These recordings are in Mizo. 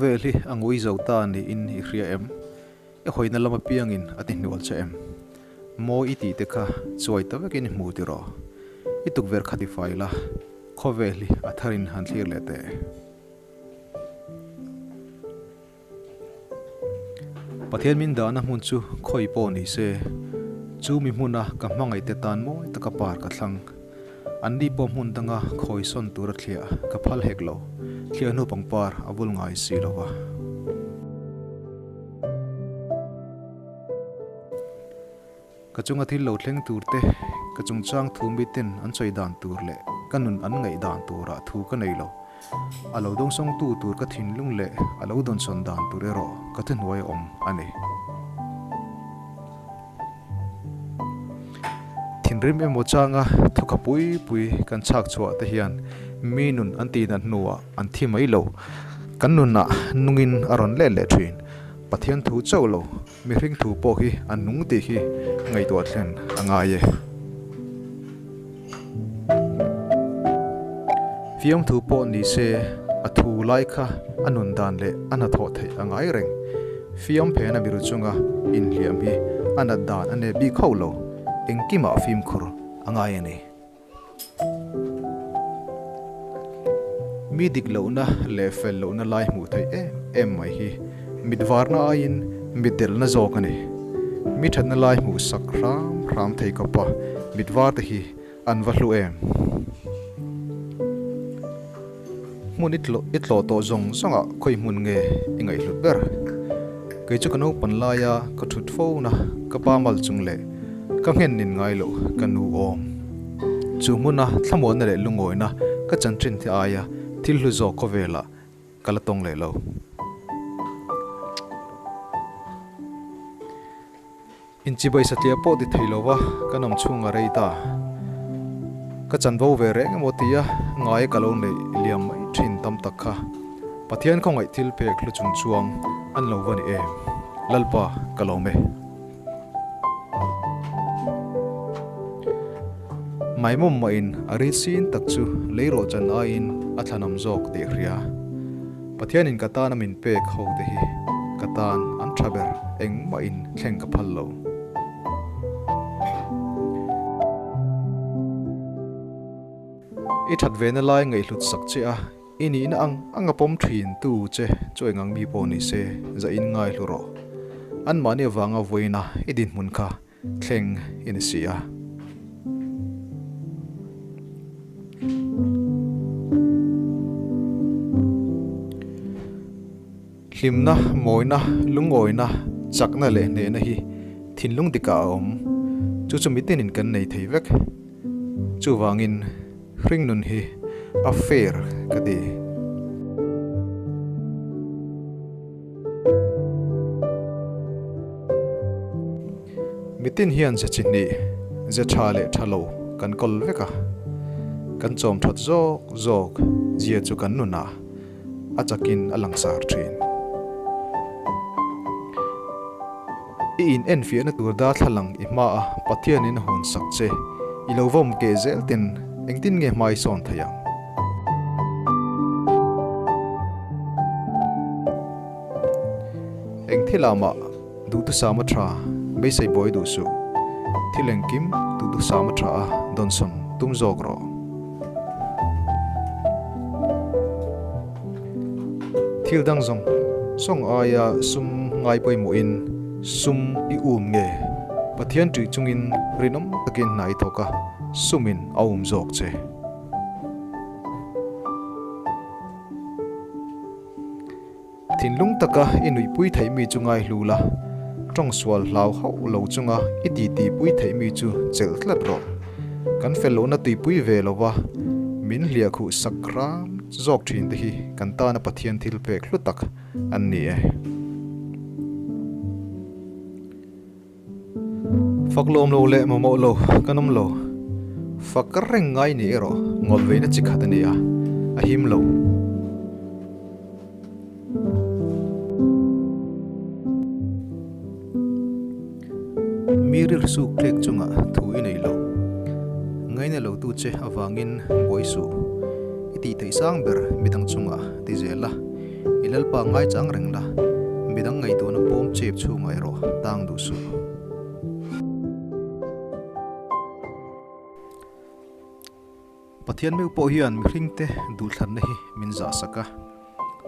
Khawvel hi a ngui zo ta niin i hria em? I hawina lam apiangin a ti hnual che em? Mawi i tih te kha chuai ta vekin i hmu tiraw? I tukverh kha ti fai la, khawvel hi a tharin han thlir leh teh. Pathian min dahna hmun chu khawi pawh ni se, chu mi hmuna ka hmangaihte tan mawi taka par ka thlang. Anni pawh hmun danga khawi sawn tura thliah ka phal hek lo, thliah hnu pangpar a vul ngai si lo va. Ka chunga thil lo thleng tur te, ka chungchang thu miten an sawi dan tur leh ka nun an ngaih dan turah thu ka nei lo. A lo dawngsawngtu tur ka thinlung leh a lo dawnsawn dan tur erawh ka thuhnuai a awm a ni. Thinrim emaw changa thawkha pui pui kan chhak chhuah te hian mi nun an tihnat hnuah an thi mai lo. Kan nunah nungin a rawn let leh thin. Pathian thu chauh lo. Mihring thu pawh hi a nung tih hi ngaihtuah thlen a ngai e. Fiamthu pawh ni se a thu lai kha a nun dan leh a hnathawh theih a ngai reng. Fiam phena miru chunga inhliam hi a nat dan a nep bik hauh lo, engkimah fimkhur a ngai a ni. Mi dik lohna leh fel lohna lai hmuh theih em em mai hi mit varna aiin mit delhna zawk a ni. Mi thatna lai hmuh sak hram hram thei khawpa mit var te hi an va hlu em. Hmun i tlawh tawh zawng zawngah khawi hmun nge i ngaihhlut ber? Kei chu ka naupan laia ka thut fo na ka pa mal chung leh ka nghen nin ngai loh ka nu awm. Chu hmuna thlamuanna leh lungawina ka chanchin te aia thil hlu zawk khawvelah ka la tawng leh lo. Inchibai satliah pawh ti thei lova ka nawm chhung a rei ta. Ka chanvo ve reng emaw tia ngai ka lo neih liam mai thin tam tak kha. Pathian khawngaih thil pek hlu chung chuang an lo va ni em? Lalpa ka lawm e. Maimawm mahin a ri sin tak chu leirawh chan aiin a thlanawm zawk tih hria. Pathianin ka tana min pek ho te hi ka tan an tha ber engmahin thleng ka phal lo. I that ve na lai ngaihhlut sak che a, i nihna ang ang a pawm thin tu che chu eng ang mi pawh ni se zah in ngaihlu rawh. Anmahni avanga vawiina i dinhmun kha thleng i ni si a. Hlimna, mawina, lungawina, chakna leh hnehna hi thinlung dikah a awm. Chu chu mitinin kan nei thei vek. Chuvangin hringnun hi a fair ka ti. Mitin hian ze chi hnih, ze tha leh tha lo kan kawl vek a, kan chawm that zawk zawk zia chu kan nunah a chakin a langsar thin. I in enfiahna tur darthlalang i hmaa Pathianin a hun sak che, i lo vawm keh zel ten engtin nge hma i sawn thei ang? Eng thil ah mah duhthusam a tha, beisei buai duh suh. Thil engkim duhthusam a tha a, dawnsawn tum zawk rawh. Thil dang zawng zawng aia sum ngai pawimawhin sum i um nge? Pathian ṭih chungin rinawm takin hna i thawk a, sumin a um zawk che. Thinlung taka i nuihpui theih mi chu ngaihlu la, ṭawng sual hlau hauh lo chunga i titipui theih mi chu chelh tlat rawh. Kan fel lohna tuipui ve lova min hliah khuh sak hram zawk thin te hi kan tana Pathian thil pek hlu tak an ni e. Fak lawm lo leh mamawh lo kan awm lo. Fak reng ngai ni erawh ngawt veina chi khat a ni a, a him lo. Mi rilru klek chungah thu i nei lo. Ngaina lo tu che avangin buai suh. I tih theih sang ber midang chungah ti zel a. I Lalpa ngaichang reng la, midang ngaihtuahna pawm chep chhungah erawh tang duh suh. Pathian meuh pawh hian mihringte duhthlanna hi min zahsak a,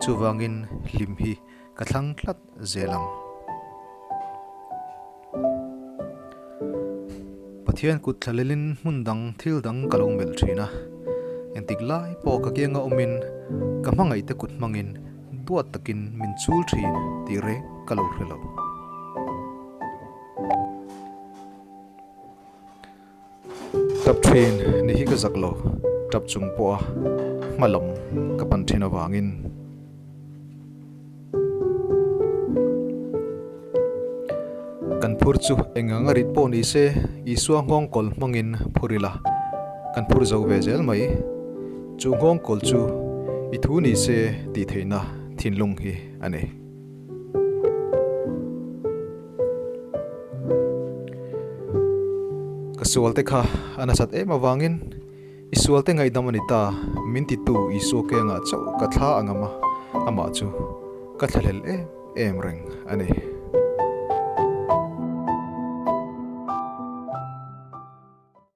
chuvangin hlim hi ka thlang tlat zel ang. Pathian kut thlalelin hmun dang thil dang ka lo melh thin a, engtik lai pawh ka kianga awmin ka hmangaihte kut hmangin duat takin min chul thin tih reng ka lo hre lo. Tap thin ni hi ka zak lo, tap chung pawha hma lam ka pan thin avangin. Kan phur chu eng ang a rit pawh ni se, Isua nghawngkawl hmangin phur ila, kan phur zo ve zel mai. Chu nghawngkawl chu i thu ni se tih theihna thinlung hi a ni. Ka sualte kha a nasat em avangin i sualte ngaihdam a ni ta, min titu Isua kengah chauh ka thla a ngam a, amah chu ka thlahlel em em reng a ni.